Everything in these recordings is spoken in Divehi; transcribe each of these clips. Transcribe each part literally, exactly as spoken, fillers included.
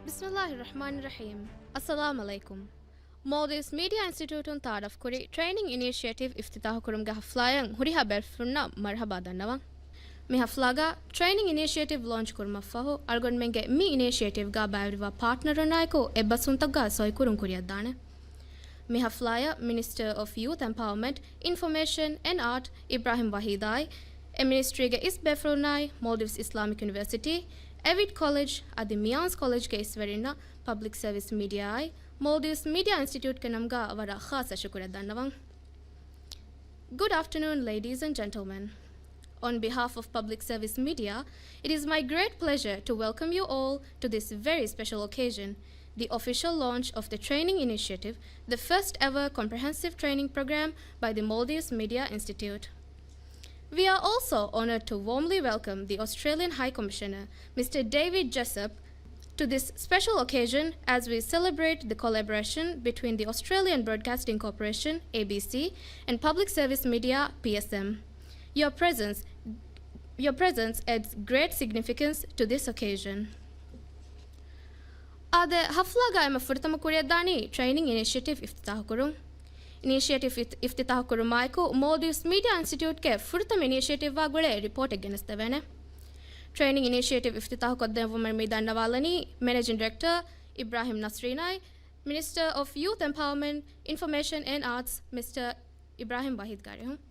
ބިސްމިއްލާހި ރަޙްމާނި ރަޙީމް. އައްސަލާމް ޢަލައިކުމް. މޯލްޑިވްސް މީޑިއާ އިންސްޓިޓިއުޓުން ތަޢާރަފް ކުރި ޓްރެއިނިން އިނިޝިއޭޓިވް އިފްތިތާޙު ކުރުމުގެ ޙަފްލާއަށް ހުރިހާ ބޭފުޅުންނަށް މަރުޙަބާ ދަންނަވަން. މި ޙަފްލާގަ ޓްރެއިނިން އިނިޝިއޭޓިވް ލޯންޗް ކުރުމަށްފަހު، އަޅުގަނޑުމެންގެ މި އިނިޝިއޭޓިވްގަ ބައިވެރިވާ ޕާޓްނަރުންނާއެކު އެއްބަސްވުންތަކުގަ ސޮއިކުރުން ކުރިއަށްދާނެ. މި ޙަފްލާއަށް މިނިސްޓަރ އޮފް ޔޫތު އެމްޕަވަރމަންޓް، އިންފޮމޭޝަން އެންޑް އާޓް އިބްރާހިމް ވަޙީދާއި، އެ މިނިސްޓްރީގެ އިސް ބޭފުޅުންނާއި، މޯލްޑިވްސް އިސްލާމިކް ޔުނިވަރސިޓީ، އެވިޓް ކޮލެޖް އަދި މިއާންސް ކޮލެޖްގެ އިސްވެރިންނަށް ޕަބްލިކް ސަރވިސް މީޑިއާއާއި، މޯލްޑިވްސް މީޑިއާ އިންސްޓިޓިއުޓްގެ ނަމުގަ ވަރަށް ޚާއްސަ ޝުކުރެއް ދަންނަވަން. Good afternoon, ladies and gentlemen. On behalf of Public Service Media, it is my great pleasure to welcome you all to this very special occasion, the official launch of the training initiative, the first ever comprehensive training program by the Maldives Media Institute. We are also honored to warmly welcome the Australian High Commissioner, Mister David Jessop, to this special occasion as we celebrate the collaboration between the Australian Broadcasting Corporation, A B C, and Public Service Media, P S M. Your presence, your presence adds great significance to this occasion. އާދެ، ޙަފްލާގަ އެންމެ ފުރަތަމަ ކުރިއަށްދާނީ ޓްރެއިނިން އިނިޝިއޭޓިވް އިފްތިތާޙުކުރުން. އިނިޝިއޭޓިވް އިފްތި-، އިފްތިތާޙުކުރުމާއެކު، މޯލްޑިވްސް މީޑިއާ އިންސްޓިޓިއުޓްގެ ފުރަތަމަ އިނިޝިއޭޓިވްއާ ގުޅޭ ރިޕޯޓެއް ގެނެސްދެވޭނެ. ޓްރެއިނިން އިނިޝިއޭޓިވް އިފްތިތާޙުކޮށްދެއްވުމަށް މި ދަންނަވާލަނީ މެނޭޖިން ޑިރެކްޓަރ އިބްރާހިމް ނަސްރީނާއި، މިނިސްޓަރ އޮފް ޔޫތު އެމްޕަވަރމަންޓް، އިންފޮމޭޝަން އެންޑް އާޓްސް، މިސްޓަރ އިބްރާހިމް ވަޙީދު ގާރިހުން.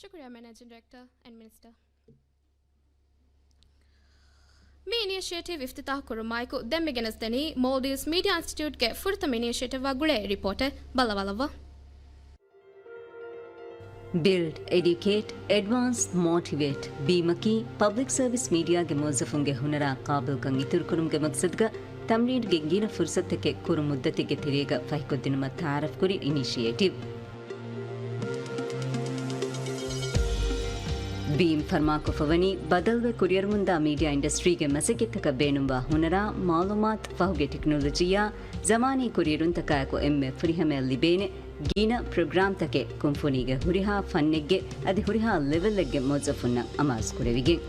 ޝުކުރިއްޔާ މެނޭޖިން ޑިރެކްޓަރ އެންޑް މިނިސްޓަރ. މި އިނިޝިއޭޓިވް އިފްތިތާޙު ކުރުމާއެކު ދެން މި ގެނެސްދެނީ މޯލްޑިވްސް މީޑިއާ އިންސްޓިޓިއުޓްގެ ފުރަތަމަ އިނިޝިއޭޓިވްއާ ގުޅޭ ރިޕޯޓެއް. ބައްލަވާލައްވާ. ބިލްޑް، އެޑިއުކޭޓް، އެޑްވާންސް، މޯޓިވޭޓް. ބީމަކީ ޕަބްލިކް ސަރވިސް މީޑިއާގެ މުވައްޒަފުންގެ ހުނަރާ ޤާބިލްކަން އިތުރުކުރުމުގެ މަޤްޞަދުގަ ތަމްރީނުގެ ގިނަ ފުރުޞަތުތަކެއް ކުރު މުއްދަތެއްގެ ތެރޭގަ ފަހިކޮށްދިނުމަށް ތަޢާރަފްކުރި އިނިޝިއޭޓިވް. ބީމް ފަރުމާކޮށްފަވަނީ ބަދަލުވެ ކުރިއެރުމުންދާ މީޑިއާ އިންޑަސްޓްރީގެ މަސައްކަތްތަކަށް ބޭނުންވާ ހުނަރާ، މަޢުލޫމާތު ފަހުގެ ޓެކްނޮލޮޖީއާ، ޒަމާނީ ކުރިއެރުންތަކާއެކު އެންމެ ފުރިހަމަޔަށް ލިބޭނެ ގިނަ ޕްރޮގްރާމްތަކެއް ކުންފުނީގެ ހުރިހާ ފަންނެއްގެ އަދި ހުރިހާ ލެވެލްއެއްގެ މުވައްޒަފުންނަށް އަމާޒުކުރެވިގެން.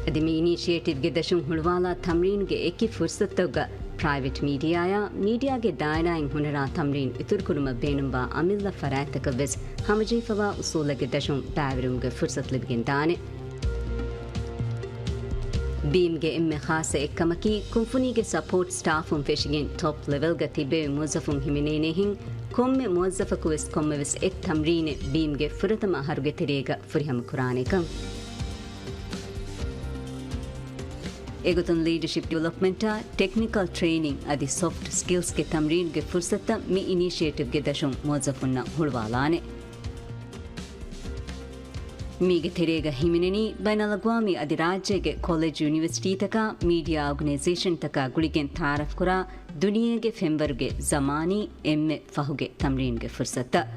އަދި މި އިނިޝިއޭޓިވްގެ ދަށުން ހުޅުވާލާ ތަމްރީނުގެ އެކި ފުރުޞަތުތަކުގަ ޕްރައިވެޓް މީޑިއާއާ، މީޑިއާގެ ދާއިރާއިން ހުނަރާ ތަމްރީން އިތުރުކުރުމަށް ބޭނުންވާ އަމިއްލަ ފަރާތްތަކަށްވެސް ހަމަޖެހިފަވާ އުސޫލެއްގެ ދަށުން ބައިވެރިވުމުގެ ފުރުޞަތު ލިބިގެންދާނެ. ބީމްގެ އެންމެ ޚާއްޞަ އެއްކަމަކީ، ކުންފުނީގެ ސަޕޯޓް ސްޓާފުން ފެށިގެން ޓޮޕް ލެވެލްގަ ތިއްބެވި މުވައްޒަފުން ހިމެނޭނޭހެން، ކޮންމެ މުވައްޒަފަކުވެސް ކޮންމެވެސް އެއް ތަމްރީނެއް ބީމްގެ ފުރަތަމަ އަހަރުގެ ތެރޭގަ ފުރިހަމަކުރާނެކަން. އެގޮތުން ލީޑަޝިޕް ޑިވެލޮޕްމަންޓާ، ޓެކްނިކަލް ޓްރެއިނިން އަދި ސޮފްޓް ސްކިލްސްގެ ތަމްރީންގެ ފުރުޞަތުތައް މި އިނިޝިއޭޓިވްގެ ދަށުން މުވައްޒަފުންނަށް ހުޅުވާލާނެ. މީގެ ތެރޭގަ ހިމެނެނީ ބައިނަލްއަގްވާމީ އަދި ރާއްޖޭގެ ކޮލެޖް، ޔުނިވަރސިޓީތަކާ، މީޑިއާ އޯގަނައިޒޭޝަންތަކާ ގުޅިގެން ތަޢާރަފްކުރާ ދުނިޔޭގެ ފެންވަރުގެ ޒަމާނީ އެންމެ ފަހުގެ ތަމްރީންގެ ފުރުޞަތުތައް.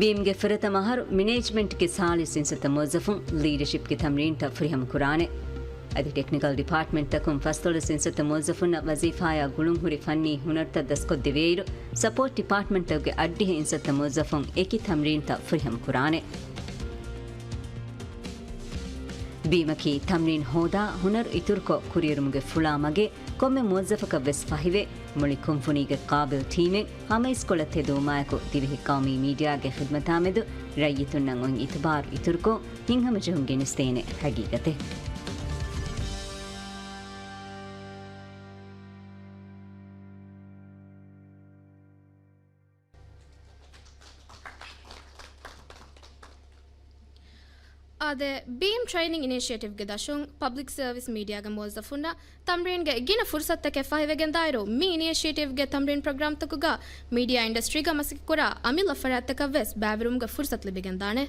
ބީމްގެ ފުރަތަމަ އަހަރު މެނޭޖްމަންޓްގެ ސާޅީސް އިންސައްތަ މުވައްޒަފުން ލީޑަޝިޕްގެ ތަމްރީންތައް ފުރިހަމަކުރާނެ. އަދި ޓެކްނިކަލް ޑިޕާޓްމަންޓްތަކުން ފަސްދޮޅަސް އިންސައްތަ މުވައްޒަފުންނަށް ވަޒީފާއާ ގުޅުންހުރި ފަންނީ ހުނަރުތައް ދަސްކޮށްދެވޭއިރު، ސަޕޯޓް ޑިޕާޓްމަންޓްތަކުގެ އަށްޑިހަ އިންސައްތަ މުވައްޒަފުން އެކި ތަމްރީންތައް ފުރިހަމަކުރާނެ. ބީމަކީ ތަމްރީން ހޯދާ، ހުނަރު އިތުރުކޮށް ކުރިއެރުމުގެ ފުޅާ މަގެއް ކޮންމެ މުވައްޒަފަކަށްވެސް ފަހިވެ، މުޅި ކުންފުނީގެ ޤާބިލް ޓީމެއް ހަމައިސްކޮޅަށް ތެދުވުމާއެކު، ދިވެހި ޤައުމީ މީޑިއާގެ ޚިދްމަތާމެދު ރައްޔިތުންނަށް އޮތް އިތުބާރު އިތުރުކޮށް، ހިތްހަމަޖެހުން ގެނެސްދޭނެ ހަގީގަތެއް. އާދެ، ބީމް ޓްރެއިނިން އިނިޝިއޭޓިވްގެ ދަށުން ޕަބްލިކް ސަރވިސް މީޑިއާގެ މުވައްޒަފުންނަށް ތަމްރީންގެ ގިނަ ފުރުސަތުތަކެއް ފަހިވެގެންދާއިރު، މި އިނިޝިއޭޓިވްގެ ތަމްރީން ޕްރޮގްރާމްތަކުގަ މީޑިއާ އިންޑަސްޓްރީގަ މަސައްކަތްކުރާ އަމިއްލަ ފަރާތްތަކަށް ވެސް ބައިވެރިވުމުގެ ފުރުސަތު ލިބިގެންދާނެ.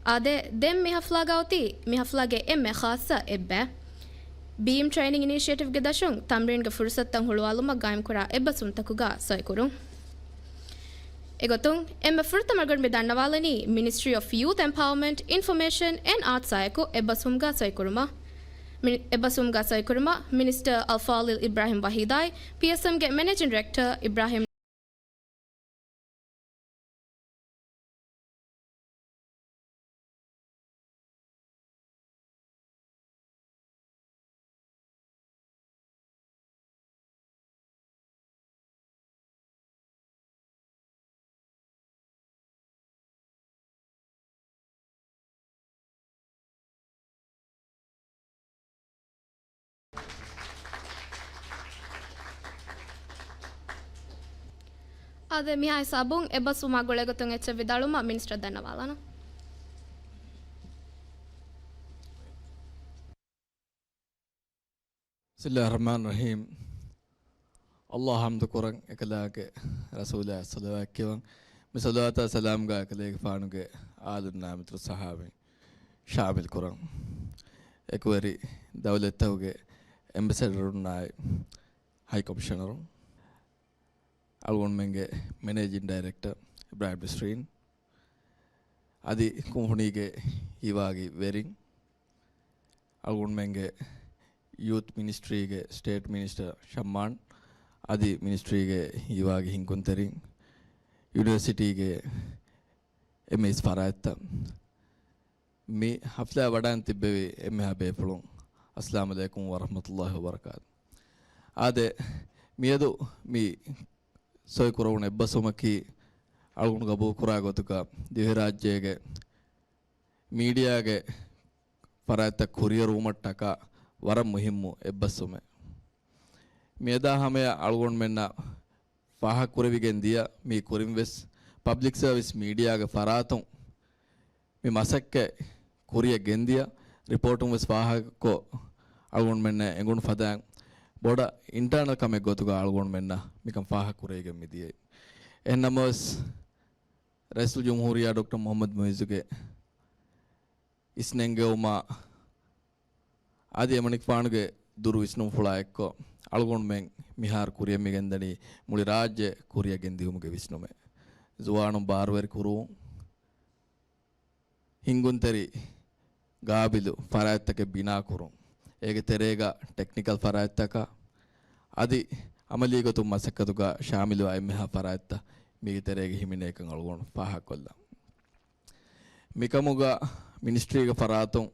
އާދެ، ދެން މި ހަފްލާގަ އޮތީ މި ހަފްލާގެ އެންމެ ޚާއްޞަ އެއްބައި. ބީމް ޓްރެއިނިން އިނިޝިއޭޓިވްގެ ދަށުން ތަމްރީންގެ ފުރުސަތުތައް ހުޅުވާލުމަށް ގާއިމްކުރާ އެއްބަސްވުންތަކުގަ ސޮއިކުރުން. އެގޮތުން، އެންމެ ފުރަތަމަ ގޮތް މި ދަންނަވާލަނީ މިނިސްޓްރީ އޮފް ޔޫތު އެމްޕަވަރމަންޓް، އިންފޮމޭޝަން އެންޑް އާޓްސްއާއެކު އެއްބަސްވުމުގަ ސޮއިކުރުމަށް. މި އެއްބަސްވުމުގަ ސޮއިކުރުމަށް މިނިސްޓަރ އަލްފާޟިލް އިބްރާހިމް ވަހީދާއި، ޕީއެސްއެމްގެ މެނޭޖިން ޑިރެކްޓަރ އިބްރާހިމް އާދެ، މިހާ ހިސާބުން އެއްބަސްވުމާ ގުޅޭގޮތުން އެއްޗެއް ވިދާޅުވުމަށް މިނިސްޓަރ ދަންނަވާލާނަން. بسم الله الرحمن الرحيم. ﷲ އަށް ޙަމްދު ކުރަން، އެކަލާގެ ރަސޫލާ ޞަލަވާތް ކިޔަވަން. މި ޞަލަވާތާ ސަލާމްގާ އެކަލޭގެފާނުގެ އާލުންނާ މިތުރު ޞަޙާބީން ޝާމިލް ކުރަން. އެކުވެރި ދައުލަތްތަކުގެ އެމްބެސެޑަރުންނާއި ހައި ކޮމިޝަނަރުން، އަޅުގަނޑުމެންގެ މެނޭޖިން ޑައިރެކްޓަރ އިބްރާހިމް ނަސްރީން، އަދި ކުންފުނީގެ ހީވާގި ވެރިން، އަޅުގަނޑުމެންގެ ޔޫތު މިނިސްޓްރީގެ ސްޓޭޓް މިނިސްޓަރ ޝައްމާން، އަދި މިނިސްޓްރީގެ ހީވާގި ހިންގުންތެރިން، ޔުނިވަރސިޓީގެ އެމްއެސް ފަރާތްތައް، މި ހަފްލާ ވަޑައިން ތިއްބެވި އެންމެހާ ބޭފުޅުން، އައްސަލާމު ޢަލައިކުމް ވަރަޙްމަތުﷲ ވަބަރަކާތު. އާދެ، މިއަދު މި ސޮއިކުރެވުނު އެއްބަސްވުމަކީ، އަޅުގަނޑު ގަބޫލުކުރާ ގޮތުގަ، ދިވެހިރާއްޖޭގެ މީޑިއާގެ ފަރާތްތައް ކުރިއެރުވުމަށްޓަކާ ވަރަށް މުހިއްމު އެއްބަސްވުމެއް. މިއަދާ ހަމަޔަށް އަޅުގަނޑުމެންނަށް ފާހަގަކުރެވިގެން ދިޔަ މީ ކުރިން ވެސް ޕަބްލިކް ސަރވިސް މީޑިއާގެ ފަރާތުން މި މަސައްކަތް ކުރިއަށް ގެންދިޔަ ރިޕޯޓުން ވެސް ފާހަގަކޮށް، އަޅުގަނޑުމެންނަށް އެނގުނު ފަދައިން ބޮޑަށް އިންޓާނަލް ކަމެއް ގޮތުގަ އަޅުގަނޑުމެންނަށް މިކަން ފާހަގަކުރެވިގެން މިދިޔައީ. އެހެންނަމަވެސް، ރައީސުލްޖުމްހޫރިއްޔާ ޑޮކްޓަރ މުޙައްމަދު މުޢިއްޒުގެ އިސްނެންގެވުމާ އަދި އެމަނިކުފާނުގެ ދުރު ވިސްނުންފުޅާ އެއްކޮށް، އަޅުގަނޑުމެން މިހާރު ކުރިއަށް މިގެންދަނީ މުޅި ރާއްޖެ ކުރިއަށް ގެންދިއުމުގެ ވިސްނުމެއް. ޒުވާނުން ބާރުވެރި ކުރުވުން، ހިންގުންތެރި ގާބިލު ފަރާތްތަކެއް ބިނާކުރުން، އޭގެ ތެރޭގަ ޓެކްނިކަލް ފަރާތްތަކާ އަދި އަމަލީ ގޮތުން މަސައްކަތުގަ ޝާމިލުވާ އެންމެހާ ފަރާތްތައް މީގެ ތެރޭގަ ހިމެނޭކަން އަޅުގަނޑު ފާހަގަކޮށްލަން. މިކަމުގަ މިނިސްޓްރީގެ ފަރާތުން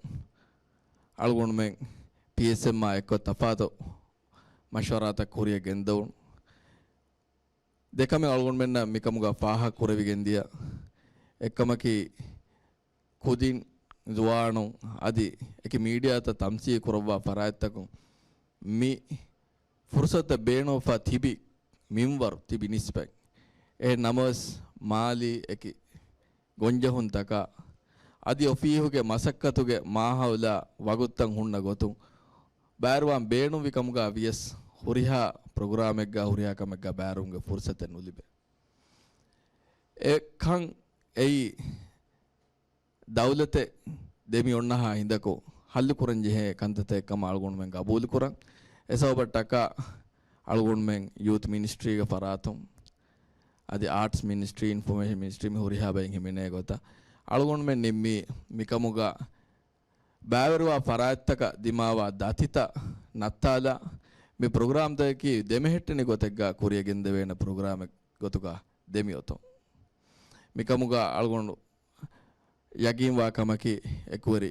އަޅުގަނޑުމެން ޕީއެސްއެމްއާ އެއްކޮށް ތަފާތު މަޝްވަރާތައް ކުރިއަށް ގެންދެވުނު. ދެކަމެއް އަޅުގަނޑުމެންނަށް މިކަމުގަ ފާހަގަ ކުރެވިގެން ދިޔަ އެއްކަމަކީ، ކުދިން ޒުވާނުން އަދި އެކި މީޑިއާތައް ތަމްސީލް ކުރައްވާ ފަރާތްތަކުން މި ފުރުސަތަށް ބޭނުންވެފަ ތިބި މިންވަރު ތިބި ނިސްބަތް. އެހެން ނަމަވެސް، މާލީ އެކި ގޮންޖެހުންތަކާ އަދި އޮފީހުގެ މަސައްކަތުގެ މާހައުލާ ވަގުތުތައް ހުންނަ ގޮތުން ބައިވެރިވާން ބޭނުންވި ކަމުގަ ވިޔަސް، ހުރިހާ ޕްރޮގްރާމެއްގަ ހުރިހާ ކަމެއްގަ ބައިވެރިވުމުގެ ފުރުސަތެއް ނުލިބޭ. އެކަން އެއީ ދައުލަތެއް ދެމި އޮންނަހާ ހިނދަކު ހައްލު ކުރަން ޖެހޭ ކަންތައްތަކެއް ކަމަށް އަޅުގަނޑުމެން ގަބޫލު ކުރަން. އެ ސަބަބަށްޓަކާ އަޅުގަނޑުމެން ޔޫތު މިނިސްޓްރީގެ ފަރާތުން އަދި އާޓްސް މިނިސްޓްރީ، އިންފޮމޭޝަން މިނިސްޓްރީ މި ހުރިހާ ބައިން ހިމެނޭ ގޮތަށް އަޅުގަނޑުމެން ނިންމީ މިކަމުގަ ބައިވެރިވާ ފަރާތްތަކަށް ދިމާވާ ދަތިތައް ނައްތާލާ، މި ޕްރޮގްރާމްތަކަކީ ދެމެހެއްޓެނި ގޮތެއްގަ ކުރިއަށް ގެންދެވޭނެ ޕްރޮގްރާމެއް ގޮތުގަ ދެމިއޮތުން. މިކަމުގަ އަޅުގަނޑު ޔަގީންވާ ކަމަކީ، އެކުވެރި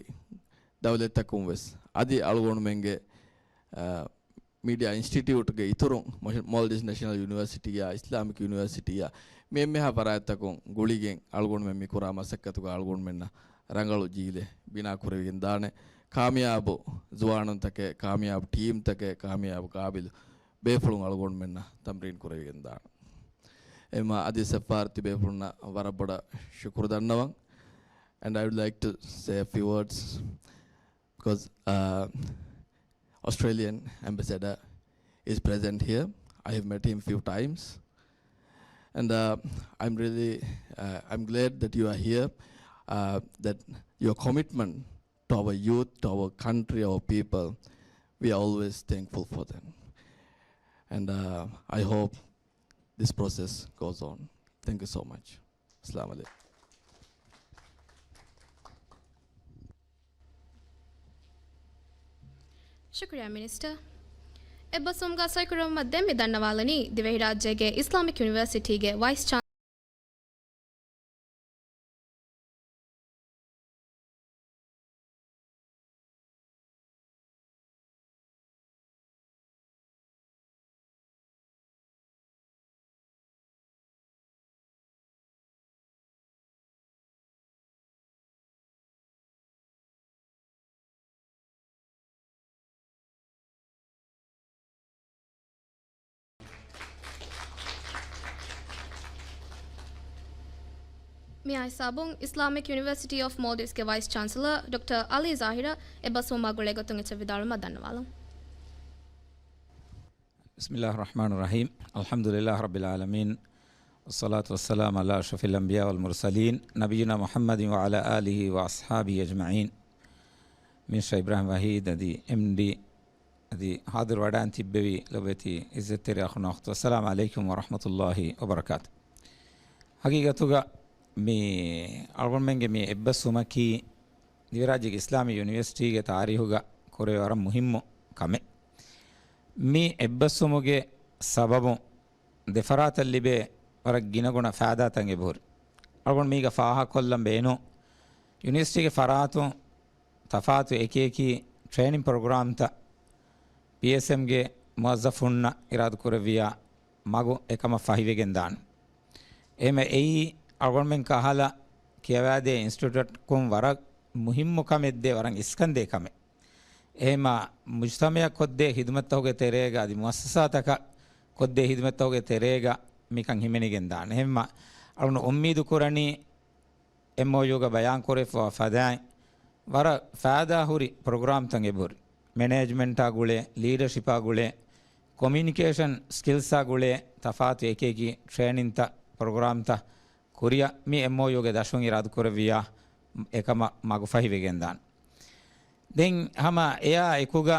ދައުލަތްތަކުން ވެސް އަދި އަޅުގަނޑުމެންގެ، އަ، މީޑިއާ އިންސްޓިޓިއުޓްގެ އިތުރުން، މޯލްޑިވްސް ނެޝަނަލް ޔުނިވަރސިޓީއާ، އިސްލާމިކް ޔުނިވަރސިޓީއާ، މި އެންމެހާ ފަރާތްތަކުން ގުޅިގެން އަޅުގަނޑުމެން މި ކުރާ މަސައްކަތުގަ އަޅުގަނޑުމެންނަށް ރަނގަޅު ޖީލެއް ބިނާ ކުރެވިގެން ދާނެ. ކާމިޔާބު ޒުވާނުންތަކެއް، ކާމިޔާބު ޓީމްތަކެއް، ކާމިޔާބު ގާބިލު ބޭފުޅުން އަޅުގަނޑުމެންނަށް ތަމްރީން ކުރެވިގެން ދާނެ. އެމާ އަދި ސަފާރަތި ބޭފުޅުންނަށް ވަރަށް ބޮޑަށް ޝުކުރު ދަންނަވަން. And I would like to say a few words because uh, Australian ambassador is present here. I have met him few times, and uh, I'm really uh, I'm glad that you are here. Uh, that your commitment to our youth, to our country, our people, we are always thankful for them. And uh, I hope this process goes on. Thank you so much. Assalamu alaikum. ޝުކުރިއްޔާ މިނިސްޓަރ. އެއްބަސްވުމުގަ ސޮއިކުރެވުމަށް ދެން މި ދަންނަވާލަނީ ދިވެހިރާއްޖޭގެ އިސްލާމިކް ޔުނިވަރސިޓީގެ ވައިސް ޗާން މިއާ ހިސާބުން އިސްލާމިކް ޔުނިވަރސިޓީ އޮފް މޯލްޑިވްސްގެ ވައިސް ޗާންސެލަރ ޑޮކްޓަރ އަލީ ޒާހިރަށް އެއްބަސްވުމާ ގުޅޭގޮތުން އެއްޗެއް ވިދާޅުވުމަށް ދަންނަވާލަން. بسم الله الرحمن الرحيم. الحمد لله رب العالمين. والصلاة والسلام على أشرف الأنبياء والمرسلين نبينا محمد وعلى آله وأصحابه أجمعين. މިނިސްޓަރ އިބްރާހިމް ވަހީދު އަދި އެމްޑީ އަދި ހާޟިރު ވަޑައިން ތިއްބެވި ލޮބުވެތި އިއްޒަތްތެރި އަޚުން އުޚްތުން، އައްސަލާމު ޢަލައިކުމް ވަރަޙްމަތުﷲި ވަބަރަކާތު. ހަގީގަތުގަ މި އަޅުގަނޑުމެންގެ މި އެއްބަސްވުމަކީ ދިވެހިރާއްޖޭގެ އިސްލާމީ ޔުނިވަރސިޓީގެ ތާރީހުގަ ކުރެވޭ ވަރަށް މުހިއްމު ކަމެއް. މި އެއްބަސްވުމުގެ ސަބަބުން ދެފަރާތަށް ލިބޭ ވަރަށް ގިނަގުނަ ފައިދާތައް އެބަހުރި. އަޅުގަނޑު މީގަ ފާހަގަކޮށްލަން ބޭނުން ޔުނިވަރސިޓީގެ ފަރާތުން ތަފާތު އެކިއެކި ޓްރޭނިން ޕްރޮގްރާމްތައް ޕީއެސްއެމްގެ މުވައްޒަފުންނަށް އިރާދަކުރެއްވިޔާ މަގު އެކަމަށް ފަހިވެގެން ދާނެ. އެހެމަ އެއީ އަޅުގަނޑުމެން ކަހަލަ ކިޔަވާދޭ އިންސްޓިޓިއުޓަކުން ވަރަށް މުހިއްމު ކަމެއްދޭ، ވަރަށް އިސްކަންދޭ ކަމެއް. އެހެމަ މުޖްތަމަޢަށް ކޮށްދޭ ޚިދުމަތްތަކުގެ ތެރޭގަ އަދި މުއައްސަސާތަކަށް ކޮށްދޭ ޚިދުމަތްތަކުގެ ތެރޭގަ މިކަން ހިމެނިގެން ދާނެ. އެހެމަ އަޅުގަނޑު އުއްމީދު ކުރަނީ އެމްއޯޔޫގަ ބަޔާންކުރެފަވާ ފަދައިން ވަރަށް ފައިދާހުރި ޕްރޮގްރާމްތައް އެބަހުރި. މެނޭޖްމަންޓާ ގުޅޭ، ލީޑަޝިޕާ ގުޅޭ، ކޮމިއުނިކޭޝަން ސްކިލްސްއާ ގުޅޭ ތަފާތު އެކިއެކި ޓްރޭނިންތައް، ޕްރޮގްރާމްތައް ކުރިއަށް މި އެމްއޯޔޫގެ ދަށުން އިރާދަކުރެއްވިޔާ އެކަމަށް މަގުފަހިވެގެންދާނެ. ދެން ހަމަ އެއާ އެކުގަ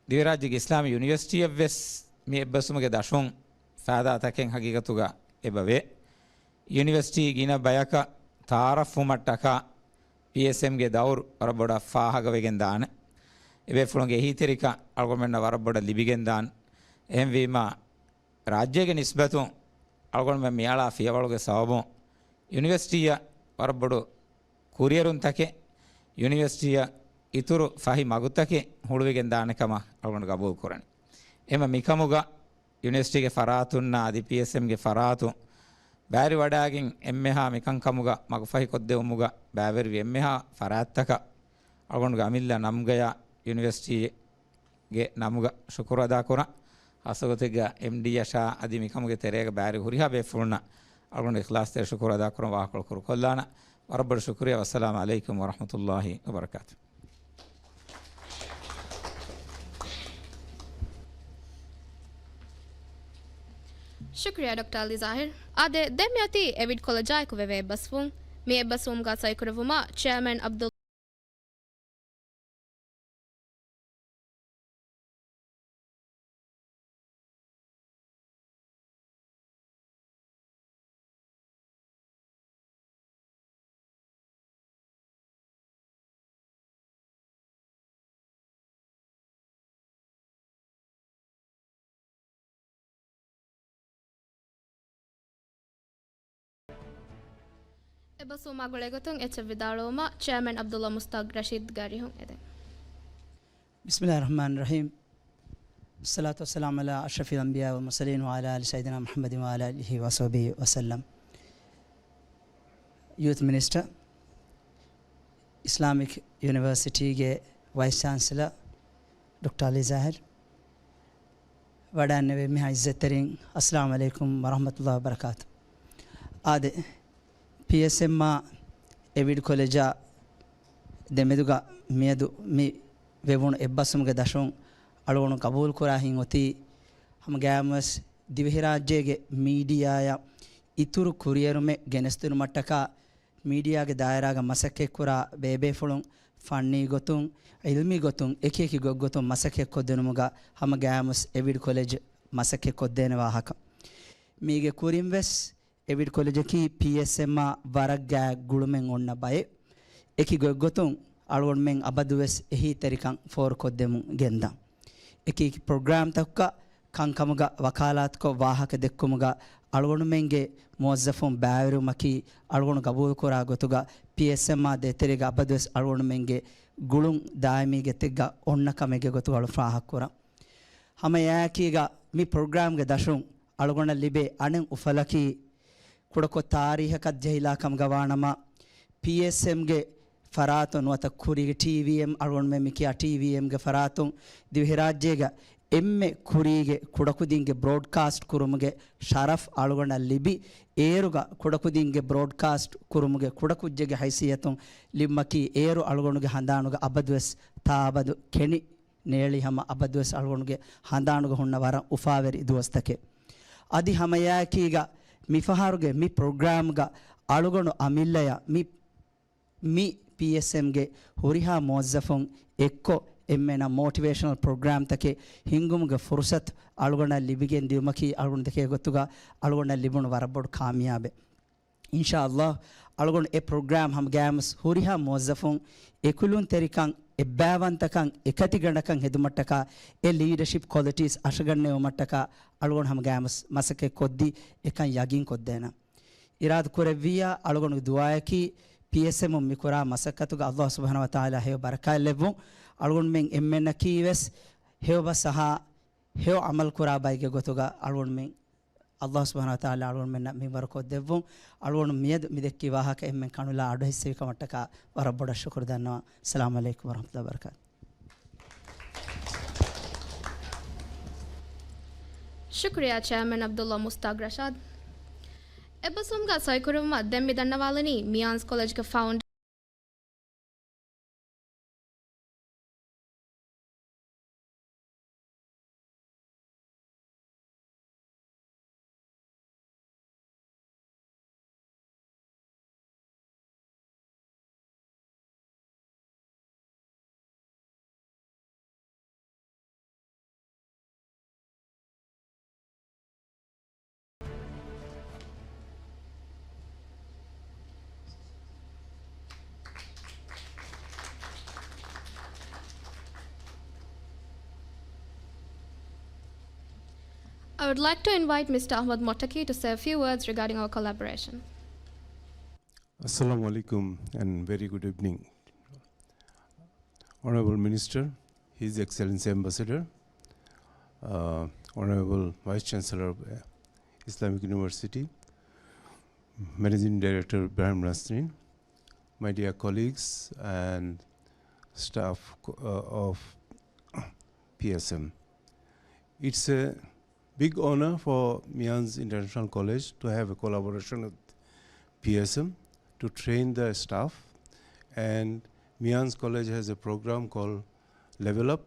ދިވެހިރާއްޖޭގެ އިސްލާމީ ޔުނިވަރސިޓީއަށްވެސް މި އެއްބަސްވުމުގެ ދަށުން ފައިދާތަކެއް ހަގީގަތުގަ އެބަވޭ. ޔުނިވަރސިޓީ ގިނަ ބަޔަކަށް ތަޢާރަފްވުމަށްޓަކާ ޕީއެސްއެމްގެ ދައުރު ވަރަށް ބޮޑަށް ފާހަގަވެގެން ދާނެ. އެބޭފުޅުންގެ އެހީތެރިކަން އަޅުގަނޑުމެންނަށް ވަރަށް ބޮޑަށް ލިބިގެން ދާނެ. އެހެންވީމަ، ރާއްޖޭގެ ނިސްބަތުން އަޅުގަނޑުމެން މިއަޅާ ފިޔަވަޅުގެ ސަބަބުން ޔުނިވަރސިޓީއަށް ވަރަށް ބޮޑު ކުރިއެރުންތަކެއް، ޔުނިވަރސިޓީއަށް އިތުރު ފަހި މަގުތަކެއް ހުޅުވިގެން ދާނެ ކަމަށް އަޅުގަނޑު ގަބޫލު ކުރަނީ. އެހެންވީމަ މިކަމުގަ ޔުނިވަރސިޓީގެ ފަރާތުންނާ އަދި ޕީއެސްއެމްގެ ފަރާތުން ބައިވެރިވަޑައިގެން އެންމެހާ މިކަންކަމުގަ މަގުފަހިކޮށްދެވުމުގަ ބައިވެރިވި އެންމެހާ ފަރާތްތަކަށް އަޅުގަނޑުގެ އަމިއްލަ ނަމުގަޔާ ޔުނިވަރސިޓީގެ ނަމުގަ ޝުކުރު އަދާކުރަން. ހާއްސަގޮތެއްގަ އެމްޑީއަށާ އަދި މިކަމުގެ ތެރޭގަ ބައިވެރި ހުރިހާ ބޭފުޅުންނަށް އަޅުގަނޑު އިޚްލާޞްތެރި ޝުކުރު އަދާކުރަން ވާހަކަކޮޅު ކުރުކޮށްލާނަން. ވަރަށް ބޮޑަށް ޝުކުރިއްޔާ. ވައްސަލާމު ޢަލައިކުމް ވަރަޙްމަތުﷲި ވަބަރަކާތު. ޝުކުރިއްޔާ ޑޮކްޓަރ އަލީ ޒާހިރު. އާދެ، ދެން މިއޮތީ އެވިޑް ކޮލެޖާއެކު ވެވޭ އެއްބަސްވުން. މި އެއްބަސްވުމުގަ ސައިކުރެއްވުމަށް ޗެއާމެން ޢަބްދުﷲ އެއްބަސްވުމާ ގުޅޭގޮތުން އެއްޗެއް ވިދާޅުވުމަށް ޗެއާމެން ޢަބްދުﷲ މުސްތާޤް ރަޝީދު ގާރިހުން އެދެން. بسم الله الرحمن الرحيم. الصلاة والسلام على أشرف الأنبياء والمرسلين وعلى آل سيدنا محمد وعلى آله وصحبه وسلم. ޔޫތު މިނިސްޓަރ، އިސްލާމިކް ޔުނިވަރސިޓީގެ ވައިސް ޗާންސެލަރ ޑޮކްޓަރ އަލީ ޒާހިރު، ވަޑައިންނެވި މިހާ އިއްޒަތްތެރިން، އައްސަލާމު ޢަލައިކުމް ވަރަޙްމަތުﷲ ވަބަރަކާތު. އާދެ، ޕީއެސްއެމްއާ އެޑް ކޮލެޖާ ދެމެދުގަ މިއަދު މި ވެވުނު އެއްބަސްވުމުގެ ދަށުން އަޅުގަނޑު ގަބޫލުކުރާ ހިތް އޮތީ، ހަމަގައިމުވެސް ދިވެހިރާއްޖޭގެ މީޑިއާއަށް އިތުރު ކުރިއެރުމެއް ގެނެސްދިނުމަށްޓަކާ، މީޑިއާގެ ދާއިރާގަ މަސައްކަތްކުރާ ބޭބޭފުޅުން ފަންނީ ގޮތުން، އިލްމީ ގޮތުން، އެކިއެކި ގޮތްގޮތުން މަސައްކަތްކޮށްދިނުމުގަ ހަމަގައިމުވެސް އެޑް ކޮލެޖް މަސައްކަތްކޮށްދޭނެ ވާހަކަ. މީގެ ކުރިންވެސް އެޑް ކޮލެޖަކީ ޕީއެސްއެމްއާ ވަރަށް ގާތް ގުޅުމެއް އޮންނަ ބައެއް. އެކި ގޮތްގޮތުން އަޅުގަނޑުމެން އަބަދުވެސް އެހީތެރިކަން ފޯރުކޮށްދެމުން ގެންދާ. އެކި އެކި ޕްރޮގްރާމްތަކަކަށް ކަންކަމުގަ ވަކާލާތުކޮށް ވާހަކަ ދެއްކުމުގަ އަޅުގަނޑުމެންގެ މުވައްޒަފުން ބައިވެރިވުމަކީ އަޅުގަނޑު ގަބޫލުކުރާ ގޮތުގަ ޕީއެސްއެމްއާ ދޭތެރޭގަ އަބަދުވެސް އަޅުގަނޑުމެންގެ ގުޅުން ދާއިމީގެ ތެއްގަ އޮންނަ ކަމެއްގެ ގޮތުގަ އަޅު ފާހަގަކުރަން. ހަމައެއާއެކީގަ މި ޕްރޮގްރާމްގެ ދަށުން އަޅުގަނޑަށް ލިބޭ އަނެއް އުފަލަކީ، ކުޑަކޮށް ތާރީހަކަށް ޖެހިލާ ކަމުގަ ވާނަމަ، ޕީއެސްއެމްގެ ފަރާތުން ނުވަތަ ކުރީގެ ޓީވީއެމް، އަޅުގަނޑުމެން މިކިޔާ ޓީވީއެމްގެ ފަރާތުން ދިވެހިރާއްޖޭގަ އެންމެ ކުރީގެ ކުޑަކުދިންގެ ބްރޯޑްކާސްޓް ކުރުމުގެ ޝަރަފް އަޅުގަނޑަށް ލިބި، އޭރުގަ ކުޑަކުދިންގެ ބްރޯޑްކާސްޓް ކުރުމުގެ ކުޑަކުއްޖެއްގެ ހައިސިއްޔަތުން ލިބުމަކީ އޭރު އަޅުގަނޑުގެ ހަނދާނުގަ އަބަދުވެސް ތާއަބަދު ކެނޑި ނޭޅި ހަމަ އަބަދުވެސް އަޅުގަނޑުގެ ހަނދާނުގަ ހުންނަ ވަރަށް އުފާވެރި ދުވަސްތަކެއް. އަދި ހަމައެއާއެކީގަ މިފަހަރުގެ މި ޕްރޮގްރާމްގަ އަޅުގަނޑު އަމިއްލަޔަށް މި، މި ޕީއެސްއެމްގެ ހުރިހާ މުވައްޒަފުން އެއްކޮށް އެންމެނަށް މޯޓިވޭޝަނަލް ޕްރޮގްރާމްތަކެއް ހިންގުމުގެ ފުރުސަތު އަޅުގަނޑަށް ލިބިގެން ދިއުމަކީ އަޅުގަނޑު ދެކޭ ގޮތުގަ އަޅުގަނޑަށް ލިބުނު ވަރަށް ބޮޑު ކާމިޔާބެއް. އިންޝާﷲ، އަޅުގަނޑު އެ ޕްރޮގްރާމް ހަމަގައިމުވެސް ހުރިހާ މުވައްޒަފުން އެކުލުންތެރިކަން، އެއްބައިވަންތަކަން، އެކަތިގަނޑަކަން ހެދުމަށްޓަކާ، އެ ލީޑަޝިޕް ކޮލިޓީސް އަށަގަންނެވުމަށްޓަކާ އަޅުގަނޑު ހަމަގައިމުވެސް މަސައްކަތް ކޮށްދީ، އެކަން ޔަގީން ކޮށްދޭނަން. އިރާދަ ކުރެއްވިއްޔާ، އަޅުގަނޑުގެ ދުޢާއަކީ ޕީއެސްއެމުން މިކުރާ މަސައްކަތުގަ ﷲ ސުބްޙާނަހޫ ވަތަޢާލާ ހެޔޮ ބަރަކާތް ލެއްވުން. އަޅުގަނޑުމެން އެންމެންނަކީވެސް ހެޔޮ ބަސް އަހާ، ހެޔޮ ޢަމަލު ކުރާ ބައެއްގެ ގޮތުގަ އަޅުގަނޑުމެން ﷲ ސުބްޙާނަހޫ ވަތަޢާލާ އަޅުގަނޑުމެންނަށް މިންވަރު ކޮށްދެއްވުން. އަޅުގަނޑު މިއަދު މި ދެއްކި ވާހަކަ އެންމެން ކަނުލާ އަޑު ހިއްސެވި ކަމަށްޓަކާ ވަރަށް ބޮޑަށް ޝުކުރު ދަންނަވަން. އައްސަލާމު ޢަލައިކުމް ވަރަޙްމަތުﷲ ވަބަރަކާތު. ޝުކުރިއްޔާ ޗެއާމެން ޢަބްދުﷲ މުސްތާޤް ރަޝާދް. އެއްބަސްވުމުގަ ސޮއިކުރުވުމަށް ދެން މި ދަންނަވާލަނީ މިޔާންސް ކޮލެޖްގެ ފައުންޑަރ. I would like to invite Mister Ahmad Mottaki to say a few words regarding our collaboration. Assalamu alaikum and very good evening. Honorable Minister, His Excellency Ambassador, uh, Honorable Vice Chancellor of, uh, Islamic University, Managing Director Ibrahim Nasreen, my dear colleagues and staff co-, uh, of P S M. It's a big honor for Myanz International College to have a collaboration with P S M to train the staff. And Myanz College has a program called Level Up.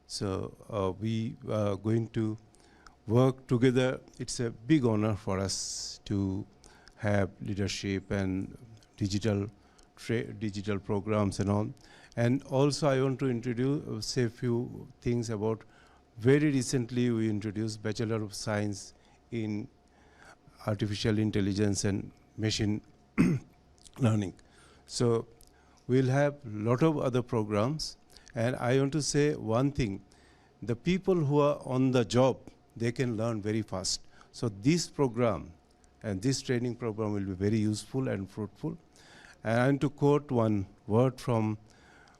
So, uh, we are going to work together. It's a big honor for us to have leadership and digital tra-, digital programs and all. And also, I want to introduce, uh, say a few things about, very recently, we introduced Bachelor of Science in Artificial Intelligence and Machine Learning. So, we'll have lot of other programs. And I want to say one thing, the people who are on the job, they can learn very fast. So, this program and this training program will be very useful and fruitful. And I want to quote one word from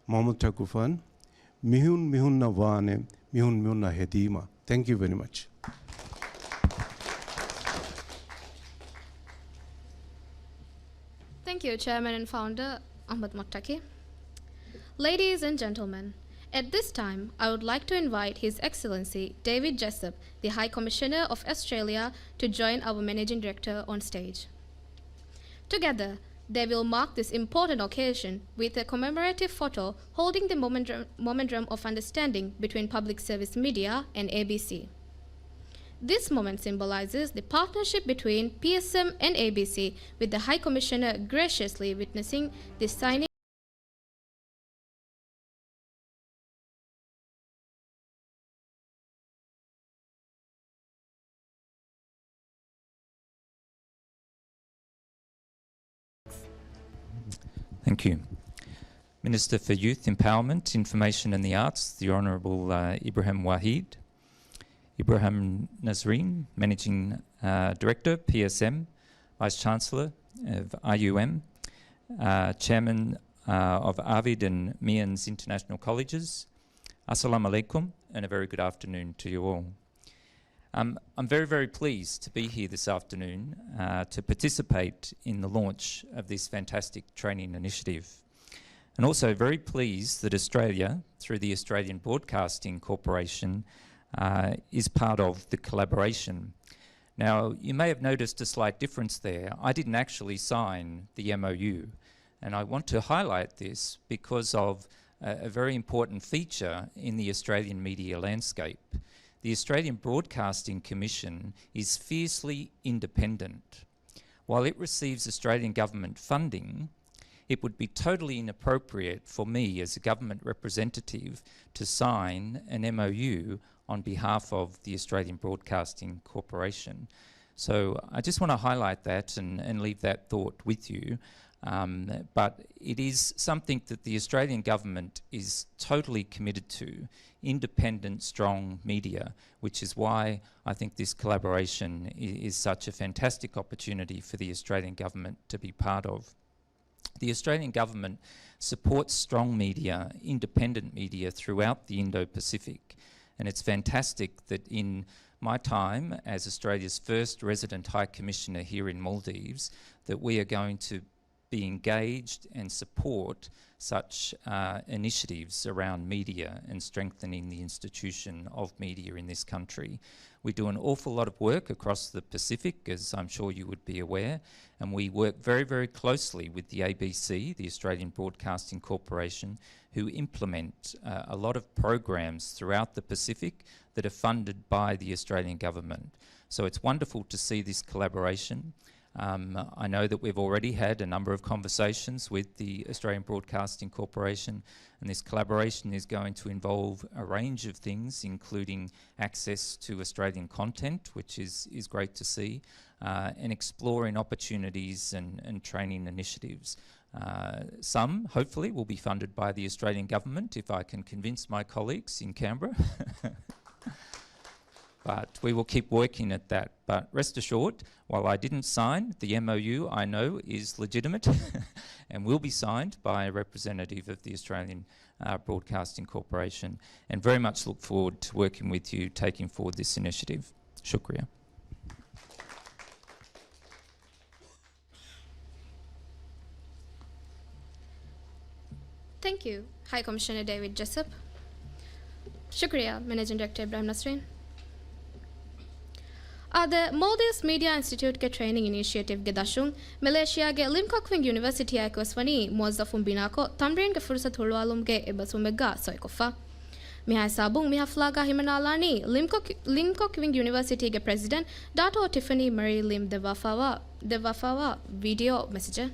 Mohammad Taqi Kufan, މިހުން މިހުންނަށް ވާނެ، މިހުން މިހުންނަށް ހެދީމަ. Thank you very much. Thank you, Chairman and Founder Ahmad Mottaki. Ladies and gentlemen, at this time, I would like to invite His Excellency David Jessop, the High Commissioner of Australia, to join our Managing Director on stage. Together, They will mark this important occasion with a commemorative photo holding the memorandum, memorandum of understanding between Public Service Media and A B C. This moment symbolizes the partnership between P S M and A B C, with the High Commissioner graciously witnessing the signing. Thank you. Minister for Youth Empowerment, Information and the Arts, the Honourable, uh, Ibrahim Waheed. Ibrahim Nasreen, Managing, uh, Director, P S M, Vice Chancellor of I U M, uh, Chairman, uh, of AVID and Meehan's International Colleges. Assalamu alaikum, and a very good afternoon to you all. Um, I'm very, very pleased to be here this afternoon, uh, to participate in the launch of this fantastic training initiative. And also very pleased that Australia, through the Australian Broadcasting Corporation, uh, is part of the collaboration. Now, you may have noticed a slight difference there. I didn't actually sign the M O U, and I want to highlight this because of a, a very important feature in the Australian media landscape. The Australian Broadcasting Commission is fiercely independent. While it receives Australian government funding, it would be totally inappropriate for me as a government representative to sign an M O U on behalf of the Australian Broadcasting Corporation. So I just want to highlight that and, and leave that thought with you. Um, but it is something that the Australian government is totally committed to, independent, strong media, which is why I think this collaboration i-, is such a fantastic opportunity for the Australian government to be part of. The Australian government supports strong media, independent media throughout the Indo-Pacific, and it's fantastic that in my time as Australia's first resident High Commissioner here in Maldives, that we are going to be engaged and support such, uh, initiatives around media and strengthening the institution of media in this country. We do an awful lot of work across the Pacific, as I'm sure you would be aware, and we work very, very closely with the A B C, the Australian Broadcasting Corporation, who implement, uh, a lot of programs throughout the Pacific that are funded by the Australian government. So it's wonderful to see this collaboration. Um, I know that we've already had a number of conversations with the Australian Broadcasting Corporation, and this collaboration is going to involve a range of things, including access to Australian content, which is, is great to see, uh, and exploring opportunities and, and training initiatives. Uh, some, hopefully, will be funded by the Australian government if I can convince my colleagues in Canberra. But we will keep working at that. But rest assured, while I didn't sign, the M O U, I know, is legitimate and will be signed by a representative of the Australian, uh, Broadcasting Corporation, and very much look forward to working with you taking forward this initiative. Shukriya. Thank you, High Commissioner David Jessup. ޝުކުރިއްޔާ، މެނޭޖިން ޑިރެކްޓަރ އިބްރާހިމް ނަސްރީން. އާދެ، މޯލްޑިވްސް މީޑިއާ އިންސްޓިޓިއުޓްގެ ޓްރެއިނިން އިނިޝިއޭޓިވްގެ ދަށުން މެލޭޝިޔާގެ ލިމްކޮކް ވިންގް ޔުނިވަރސިޓީއާ އެކުވެސް ވަނީ މުވައްޒަފުން ބިނާކޮށް، ތަމްރީންގެ ފުރުސަތު ހުޅުވާލުމުގެ އެއްބަސްވުމެއްގާ ސޮއިކޮށްފަ. މިހާ ހިސާބުން މި ހަފްލާގާ ހިމަނާލާނީ ލިމްކޮކް، ލިމްކޮކް ވިންގް ޔުނިވަރސިޓީގެ ޕްރެޒިޑެންޓް ޑާކްޓަރ ޓިފަނީ މަރީ ލިމް ދެއްވާފާވާ، ދެއްވާފާވާ ވީޑިއޯ މެސެޖެއް.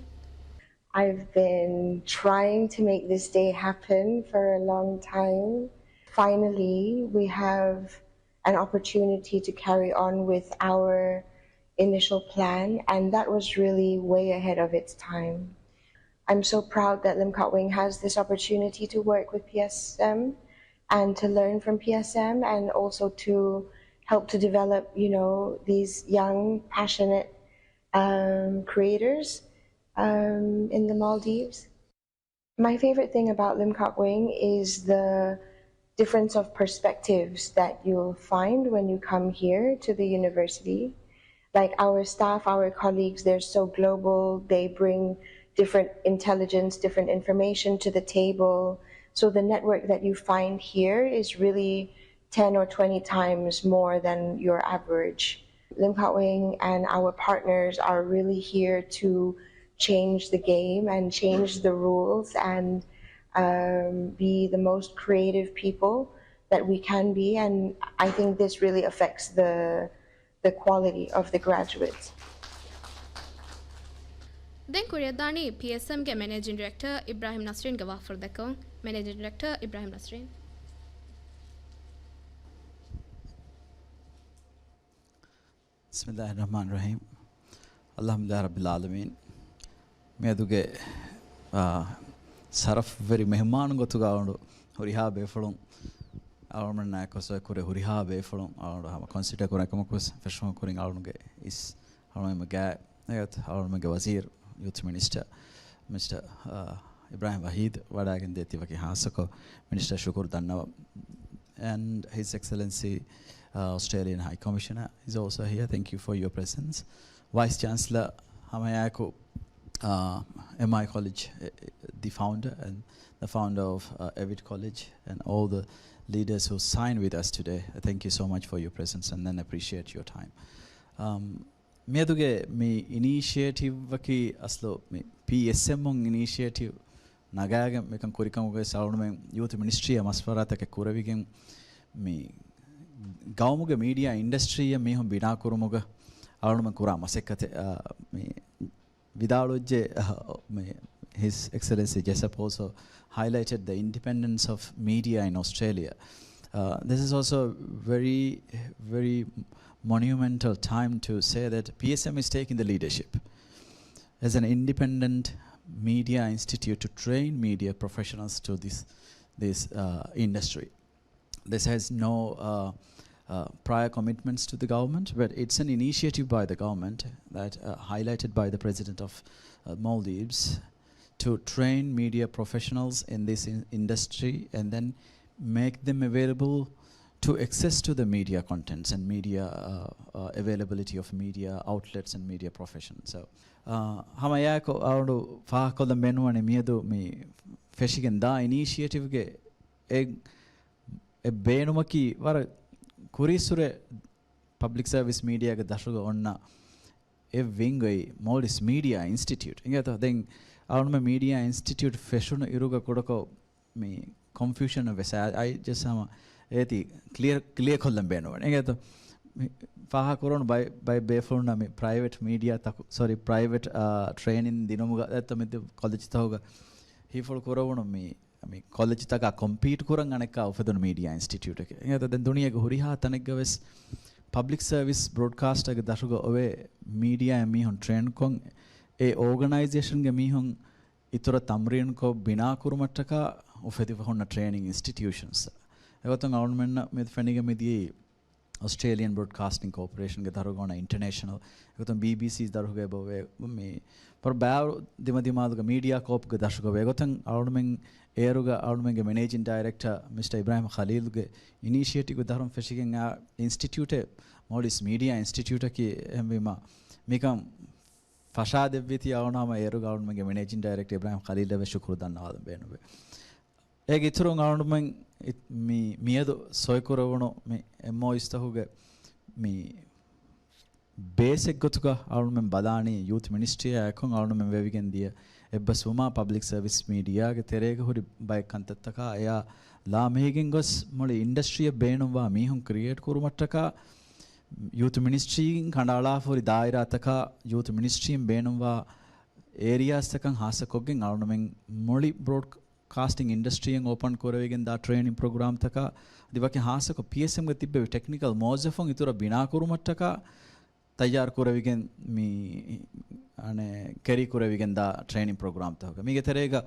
I've been trying to make this day happen for a long time. Finally, we have an opportunity to carry on with our initial plan, and that was really way ahead of its time. I'm so proud that Limcott Wing has this opportunity to work with P S M and to learn from P S M, and also to help to develop, you know, these young, passionate, um, creators, um, in the Maldives. My favorite thing about Limcott Wing is the difference of perspectives that you'll find when you come here to the university. Like, our staff, our colleagues, they're so global. They bring different intelligence, different information to the table. So the network that you find here is really ten or twenty times more than your average. Limcott Wing and our partners are really here to change the game and change the rules and um, be the most creative people that we can be. And I think this really affects the the quality of the graduates. ދެން ކުރިއަށްދާނީ ޕީއެސްއެމްގެ މެނޭޖިން ޑިރެކްޓަރ އިބްރާހިމް ނަސްރީންގެ ވާހަކަފުޅު ދައްކަވަން. މެނޭޖިން ޑިރެކްޓަރ އިބްރާހިމް ނަސްރީން. بسم الله الرحمن الرحيم. الحمد لله رب العالمين. މިއަދުގެ، އާ، ޝަރަފްވެރި މެހުމާނު ގޮތުގަ އަޅުގަނޑު ހުރިހާ ބޭފުޅުން އަޅުގަނޑުމެންނާއެކު ސޮއެކުރެ ހުރިހާ ބޭފުޅުން އަޅުގަނޑު ހަމަ ކޮންސިޑަރ ކުރާ ކަމަކުވެސް ފެށުމުން ކުރިން އަޅުގަނޑުގެ އިސް އަޅުގަނޑުމެންގެ ގާތް އަޅުގަނޑުމެންގެ ވަޒީރު ޔޫތު މިނިސްޓަރ މިސްޓަރ، އާ، އިބްރާހިމް ވަހީދު ވަޑައިގެން ދިޔަ ތި ވަކި ހާއްސަކޮށް މިނިސްޓަރ ޝުކުރު ދަންނަވަން. And His Excellency, uh, Australian High Commissioner is also here. Thank you for your presence. ވައިސް ޗާންސަލަރ ހަމައެއާއެކު، uh, M I College, uh, the founder and the founder of, uh, Avid College and all the leaders who signed with us today. Thank you so much for your presence and then appreciate your time. Um, މިއަދުގެ މި އިނީޝިއޭޓިވްއަކީ އަސްލު މި ޕީއެސްއެމް އިނީޝިއޭޓިވް ނަގާގެން މިކަން ކުރިކަމުގައި އަޅުގަނޑުމެން ޔޫތު މިނިސްޓްރީއަށް މަޝްވަރާތަކެއް ކުރެވިގެން މި ގައުމުގެ މީޑިއާ އިންޑަސްޓްރީއަށް މީހުން ބިނާކުރުމުގަ އަޅުގަނޑުމެން ކުރާ މަސައްކަތެއް، އާ، މި ވިދާޅުވެއްޖެ، އަ، މި His Excellency Jessup also highlighted the independence of media in Australia. Uh, this is also a very, very monumental time to say that P S M is taking the leadership as an independent media institute to train media professionals to this, this, uh, industry. This has no, uh, uh, prior commitments to the government, but it's an initiative by the government that, uh, highlighted by the President of, uh, Maldives to train media professionals in this in-, industry and then make them available to access to the media contents and media, uh, uh, availability of media outlets and media profession. So, uh, ހަމައެއާއެކު އަޅުގަނޑު ފާހަގަކޮށްލަން ބޭނުންވަނީ މިއަދު މި ފެށިގެން ދާ އިނީޝިއޭޓިވްގެ އެ އެ ބޭނުމަކީ ވަރަށް ކުރީއްސުރެ ޕަބްލިކް ސަރވިސް މީޑިއާގެ ދަށުގަ އޮންނަ އެއް ވިންގު އެއީ މޯލްޑިވްސް މީޑިއާ އިންސްޓިޓިއުޓް. އިނގޭތޯ؟ ދެން އަޅުގަނޑުމެން މީޑިއާ އިންސްޓިޓިއުޓް ފެށުނު އިރުގަ ކުޑަކޮށް މި ކޮންފިއުޝަން ވެސް އައި ޖަސްޓް ހަމަ އޭތި ކްލިއަރ، ކްލިއަރ ކޮށްލަން ބޭނުންވަނީ. އިނގޭތޯ؟ މި ފާހަގަކުރުނު ބައެއް، ބައެއް ބޭފުޅުންނަށް މި ޕްރައިވެޓް މީޑިއާ ތަކު، ސޮރީ، ޕްރައިވެޓް، އާ، ޓްރޭނިން ދިނުމުގަ އެއްތޯ މި ކޮލެޖްތަކުގަ ހީފުޅު ކުރެވުނު މި މި ކޮލެޖްތަކާ ކޮމްޕީޓް ކުރަން އަނެއްކާ އުފެދުނު މީޑިއާ އިންސްޓިޓިއުޓެކޭ. އެހެން ދެން ދުނިޔޭގެ ހުރިހާ ތަނެއްގަވެސް ޕަބްލިކް ސަރވިސް ބްރޯޑްކާސްޓަރގެ ދަށުގަ އޮވޭ މީޑިއާއިން މީހުން ޓްރޭންކޮށް، އެ އޯގަނައިޒޭޝަންގެ މީހުން އިތުރަށް ތަމްރީންކޮށް ބިނާކުރުމަށްޓަކާ އުފެދިފަ ހުންނަ ޓްރޭނިން އިންސްޓިޓިއުޝަންސް. އެގޮތުން އަޅުގަނޑުމެންނަށް މިއަދު ފެނިގެން މިދިޔައީ އޮސްޓްރޭލިއަން ބްރޯޑްކާސްޓިން ކޯޕަރޭޝަންގެ ދަށުގަ އޮންނަ އިންޓަރނޭޝަނަލް، އެގޮތުން ބީބީސީ ދަށުގައި އެބައޮވޭ މި ވަރަށް ބާރު ދިމަދިމާލުގެ މީޑިއާ ކޯޕްގެ ދަށުގަ އޮވޭ. އެގޮތުން އަޅުގަނޑުމެން އޭރުގަ އަޅުގަނޑުމެންގެ މެނޭޖިން ޑައިރެކްޓަރ މިސްޓަރ އިބްރާހިމް ޚަލީލްގެ އިނީޝިއޭޓިވްގެ ދަށުން ފެށިގެން އާ އިންސްޓިޓިއުޓެއް މޯލްޑިވްސް މީޑިއާ އިންސްޓިޓިއުޓަކީ. އެހެންވީމަ މިކަން ފަށާދެއްވީތީ އަޅުގަނޑު ހަމަ އޭރުގަ އަޅުގަނޑުމެންގެ މެނޭޖިން ޑައިރެކްޓަރ އިބްރާހިމް ޚަލީލްއަށް ވެސް ޝުކުރު ދަންނަވާލަން ބޭނުންވޭ. އޭގެ އިތުރުން އަޅުގަނޑުމެން މި، މިއަދު ސޮއިކުރެވުނު މި އެމްއޯޔޫސްތަކުގެ މި ބޭސްއެއްގޮތުގަ އަޅުގަނޑުމެން ބަލާނީ ޔޫތު މިނިސްޓްރީއާ އެކު އަޅުގަނޑުމެން ވެވިގެން ދިޔަ އެއްބަސްވުމާ ޕަބްލިކް ސަރވިސް މީޑިއާގެ ތެރޭގަ ހުރި ބައެއް ކަންތައްތަކާ އެއާ ލާމެހިގެން ގޮސް މުޅި އިންޑަސްޓްރީއަށް ބޭނުންވާ މީހުން ކްރިއޭޓް ކުރުމަށްޓަކާ ޔޫތު މިނިސްޓްރީއިން ކަނޑައަޅާފަ ހުރި ދާއިރާތަކާ ޔޫތު މިނިސްޓްރީއިން ބޭނުންވާ އޭރިއާސްތަކަށް ހާއްސަކޮށްގެން އަޅުގަނޑުމެން މުޅި ބްރޯޑް ކާސްޓިން އިންޑަސްޓްރީއަށް އޯޕަން ކުރެވިގެން ދާ ޓްރޭނިން ޕްރޮގްރާމްތަކާ އަދި ވަކި ހާއްސަކޮށް ޕީއެސްއެމްގެ ތިއްބެވި ޓެކްނިކަލް މުވައްޒަފުން އިތުރަށް ބިނާކުރުމަށްޓަކާ ތައްޔާރު ކުރެވިގެން މި، އަނެއް، ކެރީ ކުރެވިގެން ދާ ޓްރޭނިން ޕްރޮގްރާމްތަކުގަ. މީގެ ތެރޭގަ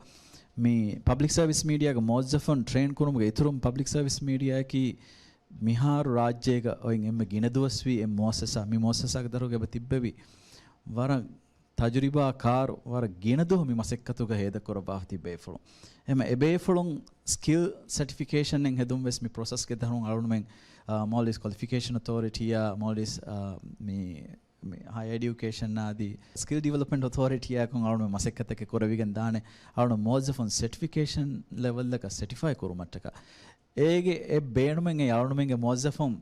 މި ޕަބްލިކް ސަރވިސް މީޑިއާގެ މުވައްޒަފުން ޓްރޭން ކުރުމުގެ އިތުރުން ޕަބްލިކް ސަރވިސް މީޑިއާއަކީ މިހާރު ރާއްޖޭގަ އޮތް އެންމެ ގިނަ ދުވަސްވީ އެއް މުއައްސަސާ. މި މުއައްސަސާގެ ދަށުގަ އެބަ ތިއްބެވި ވަރަށް ތަޖުރިބާ ކާރު ވަރަށް ގިނަ ދުވަހު މި މަސައްކަތުގަ ހޭދަކުރައްވާފަ ތިއްބެވި ބޭފުޅުން. އެހެން އެބޭފުޅުން ސްކިލް ސެޓިފިކޭޝަންއެއް ހެދުން ވެސް މި ޕްރޮސެސްގެ ދަށުން އަޅުގަނޑުމެން، އާ، މޯލްޑިވްސް ކޮލިފިކޭޝަން އޮތޯރިޓީއާ، މޯލްޑިވްސް، އާ، މި، މި ހަޔަރ އެޑިއުކޭޝަން އަދި ސްކިލް ޑިވެލޮޕްމަންޓް އޮތޯރިޓީއާއެކު އަޅުގަނޑުމެން މަސައްކަތެއް ކުރެވިގެން ދާނެ. އަޅުގަނޑު މުވައްޒަފުން ސެޓިފިކޭޝަން ލެވެލްއަކަށް ސެޓިފައި ކުރުމަށްޓަކާ. އޭގެ އެއް ބޭނުމެއް އެ އަޅުގަނޑުމެންގެ މުވައްޒަފުން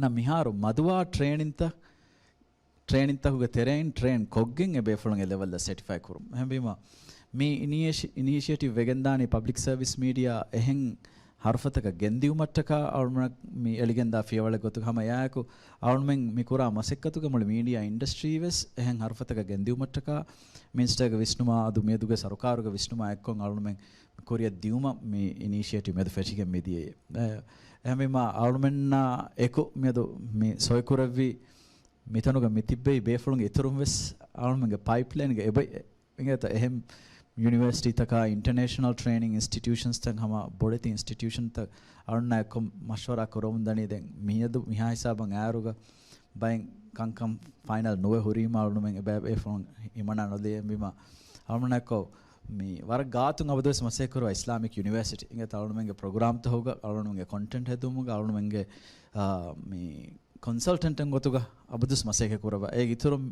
ނަ މިހާރު މަދުވާ ޓްރޭނިންތައް ޓްރޭނިންތަކުގެ ތެރެއިން ޓްރޭން ކޮށްގެން އެ ބޭފުޅުން އެ ލެވެލްއަށް ސެޓިފައި ކުރުން. އެހެންވީމަ، މި އިނީޝި-، އިނީޝިއޭޓިވް ވެގެންދާނީ ޕަބްލިކް ސަރވިސް މީޑިއާ އެހެން ހަރުފަތަކަށް ގެންދިއުމަށްޓަކާ އަޅުމެން މި އެޅިގެންދާ ފިޔަވަޅެއް ގޮތުގަ ހަމަ އެއާއެކު އަޅުމެން މި ކުރާ މަސައްކަތުގަ މުޅި މީޑިއާ އިންޑަސްޓްރީ ވެސް އެހެން ހަރުފަތަކަށް ގެންދިއުމަށްޓަކާ މިނިސްޓަރގެ ވިސްނުމާ އަދު މިއަދުގެ ސަރުކާރުގެ ވިސްނުމާ އެއްކޮށް އަޅުމެން ކުރިއަށް ދިއުމަށް މި އިނީޝިއޭޓިވް މިއަދު ފެށިގެން މިދިޔައީ. އެ، އެހެންވީމާ އަޅުމެންނާ އެކު މިއަދު މި ސޮއިކުރެއްވި މިތަނުގަ މި ތިއްބެވި ބޭފުޅުންގެ އިތުރުން ވެސް އަޅުމެންގެ ޕައިޕްލައިންގެ އެބަ އިނގޭތަ އެހެން ޔުނިވަރސިޓީތަކާ، އިންޓަނޭޝަނަލް ޓްރޭނިން އިންސްޓިޓިއުޝަންސްތައް، ހަމަ ބޮޑެތި އިންސްޓިޓިއުޝަންތައް އަޅުންނާ އެއްކޮށް މަޝްވަރާ ކުރަމުން ދަނީ. ދެން މިއަދު މިހާ ހިސާބަށް އައިއިރުގަ ބައެއް ކަންކަން ފައިނަލް ނުވެ ހުރީމަ އަޅުމެން އެބައި ބޭފުޅުން ހިމަނާ ނުލިޔެވީމަ އަޅުމެންނާ އެއްކޮށް މި ވަރަށް ގާތުން އަބަދުވެސް މަސައްކަތް ކުރައްވާ އިސްލާމިކް ޔުނިވަރސިޓީ އިނގޭތަ އަޅުމެންގެ ޕްރޮގްރާމްތަކުގަ އަޅުމެންގެ ކޮންޓެންޓް ހެދުމުގަ އަޅުމެންގެ، އާ، މި ކޮންސަލްޓެންޓެއް ގޮތުގަ އަބަދުސް މަސައްކަތް ކުރައްވާ. އޭގެ އިތުރުން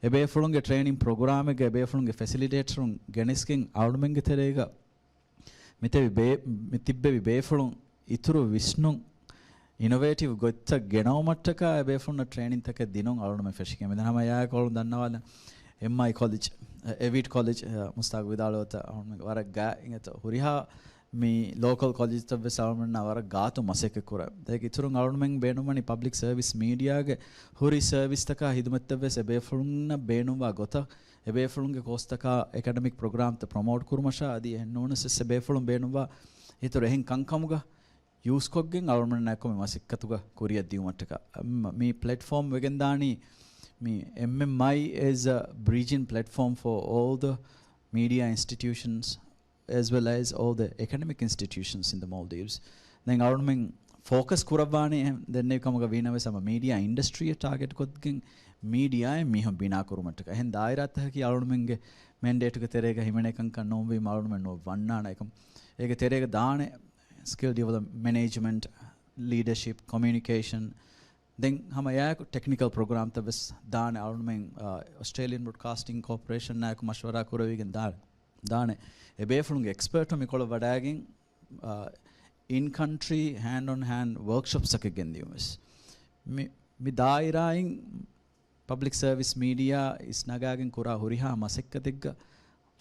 އެބޭފުޅުންގެ ޓްރޭނިން ޕްރޮގްރާމެއްގަ އެބޭފުޅުންގެ ފެސިލިޓޭޓަރުން ގެނެސްގެން އަޅުމެންގެ ތެރޭގަ މިތެވި ބޭ-، މި ތިއްބެވި ބޭފުޅުން އިތުރު ވިސްނުން އިނޮވޭޓިވް ގޮތްތައް ގެނައުމަށްޓަކާ އެބޭފުޅުންނަށް ޓްރޭނިންތަކެއް ދިނުން އަޅުމެން ފެށިގެން މިދަނީ. ހަމަ އެއާއެކު އަޅުން ދަންނަވާލަން އެމްއައި ކޮލެޖް، އެވިޓް ކޮލެޖް، މުސްތާގު ވިދާޅުވަތަ އަޅުމެން ވަރަށް ގާތް އިނގޭތަ ހުރިހާ މި ލޯކަލް ކޮލެޖްތައް ވެސް އަޅުމެންނާ ވަރަށް ގާތުން މަސައްކަތް ކުރަ. އޭގެ އިތުރުން އަޅުމެން ބޭނުންވަނީ ޕަބްލިކް ސަރވިސް މީޑިއާގެ ހުރި ސަރވިސްތަކާ ހިދުމަތްތައް ވެސް އެބޭފުޅުންނަށް ބޭނުންވާ ގޮތަށް އެބޭފުޅުންގެ ކޯސްތަކާ އެކަޑަމިކް ޕްރޮގްރާމްތައް ޕްރޮމޯޓް ކުރުމަށާ އަދި އެހެންނޫނަސް ވެސް އެބޭފުޅުން ބޭނުންވާ އިތުރު އެހެން ކަންކަމުގަ ޔޫސްކޮށްގެން އަޅުމެންނާ އެއްކޮށް މި މަސައްކަތުގަ ކުރިއަށް ދިއުމަށްޓަކާ. މ-، މި ޕްލެޓްފޯމް ވެގެންދާނީ މި އެމްއެމްއައި as a bridging platform for all the media institutions as well as all the academic institutions in the Maldives. ދެން އަޅުމެން ފޯކަސް ކުރައްވާނީ އެހެން ދެންނެވި ކަމުގަ ވީނަމަވެސް ހަމަ މީޑިއާ އިންޑަސްޓްރީއަށް ޓާގެޓް ކޮށްގެން މީޑިއާއިން މީހުން ބިނާ ކުރުމަށްޓަކާ. އެހެން ދާއިރާތަކަކީ އަޅުމެންގެ މެންޑޭޓުގެ ތެރޭގަ ހިމެނޭ ކަންކަން ނޫންވީމަ އަޅުމެން ނުވަންނާނެ އެކަމް. އޭގެ ތެރޭގަ ދާނެ ސްކިލް ޑިވެލޮޕް، މެނޭޖްމަންޓް، ލީޑަޝިޕް، ކޮމިއުނިކޭޝަން، ދެން ހަމަ އެއާއެކު ޓެކްނިކަލް ޕްރޮގްރާމްތައް ވެސް ދާނެ. އަޅުމެން، އާ، އޮސްޓްރޭލިއަން ބްރޯޑްކާސްޓިން ކޯޕަރޭޝަންއާއެކު މަޝްވަރާ ކުރެވިގެން ދާނެ. ދާނެ. އެބޭފުޅުންގެ އެކްސްޕަރޓު މިކޮޅަށް ވަޑައިގެން، އާ، އިން ކަންޓްރީ ހޭންޑް އޮން ހޭންޑް ވަރކްޝޮޕްސްއަކަށް ގެންދިޔުމަށް. މި، މި ދާއިރާއިން ޕަބްލިކް ސަރވިސް މީޑިއާ އިސްނަގާގެން ކުރާ ހުރިހާ މަސައްކަތެއްގަ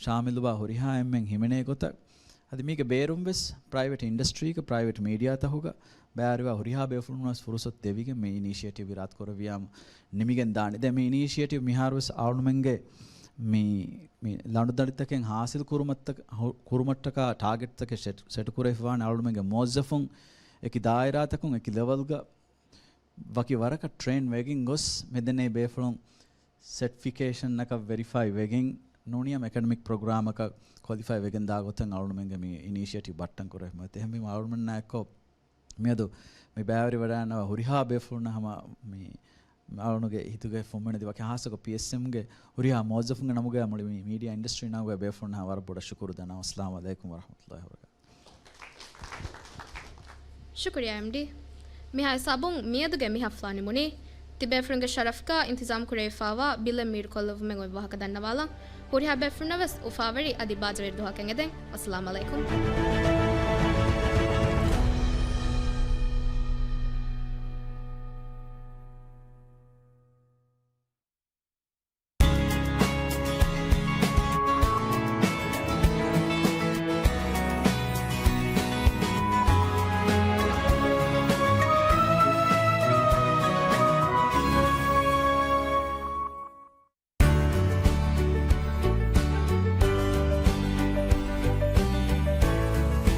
ޝާމިލުވާ ހުރިހާ އެންމެން ހިމެނޭ ގޮތަށް، އަދި މީގެ ބޭރުން ވެސް ޕްރައިވެޓް އިންޑަސްޓްރީގަ، ޕްރައިވެޓް މީޑިއާތަކުގަ ބައިވެރިވާ ހުރިހާ ބޭފުޅުންނަށް ފުރުސަތު ދެވިގެން މި އިނީޝިއޭޓިވް އިރާދަކުރެއްވިޔާމު ނިމިގެން ދާނެ. ދެން މި އިނީޝިއޭޓިވް މިހާރު ވެސް އަޅުމެންގެ މި، މި ލަނޑުދަނޑިތަކެއް ހާސިލް ކުރުމަށްޓަ-، ހު-، ކުރުމަށްޓަކާ ޓާގެޓްތަކެއް ސެޓް، ސެޓް ކުރެވިފަވާނެ. އަޅުމެންގެ މުވައްޒަފުން އެކި ދާއިރާތަކުން އެކި ލެވަލްގަ ވަކި ވަރަކަށް ޓްރޭން ވެގެން ގޮސް މިދެންނެވި ބޭފުޅުން ސެޓްފިކޭޝަންއަކަށް ވެރިފައި ވެގެން ނޫނީ ހަމަ އެކަޑަމިކް ޕްރޮގްރާމަކަށް ކޮލިފައި ވެގެން ދާ ގޮތަށް އަޅުމެންގެ މި އިނީޝިއޭޓިވް ބައްޓަން ކުރެވިފަ. އެހެންވީމަ އަޅުމެންނާ އެއްކޮށް މިއަދު މި ބައިވެރިވެވަޑައިގަންނަވާ ހުރިހާ ބޭފުޅުންނަށް ހަމަ މި އަޅުގަނޑުގެ ހިތުގައި ފުންމިނެދި ވަކި ހާއްސަކޮށް ޕީއެސްއެމްގެ ހުރިހާ މުވައްޒަފުންގެ ނަމުގައި މުޅި މި މީޑިއާ އިންޑަސްޓްރީ ނަމުގައި ބޭފުޅުންނަށް ވަރަށް ބޮޑަށް ޝުކުރު ދަންނަވަން. އައްސަލާމު ޢަލައިކުމް ވަރަޙްމަތުﷲި ވަބަރަކާތުހު. ޝުކުރިއްޔާ އެމްޑީ. މިހާ ހިސާބުން މިއަދުގެ މި ހަފްލާ ނިމުނީ. ތިބޭފުޅުންގެ ޝަރަފްގަ އިންތިޒާމް ކުރެވިފައިވާ ބިލެއް މީރުކޮށްލެއްވުމެއް އޮތް ވާހަކަ ދަންނަވާލަން. ހުރިހާ ބޭފުޅުންނަށް ވެސް އުފާވެރި އަދި ބާޒަވެރި ދުވަހަކަށް އެދެން. އައްސަލާމު ޢަލައިކުމް.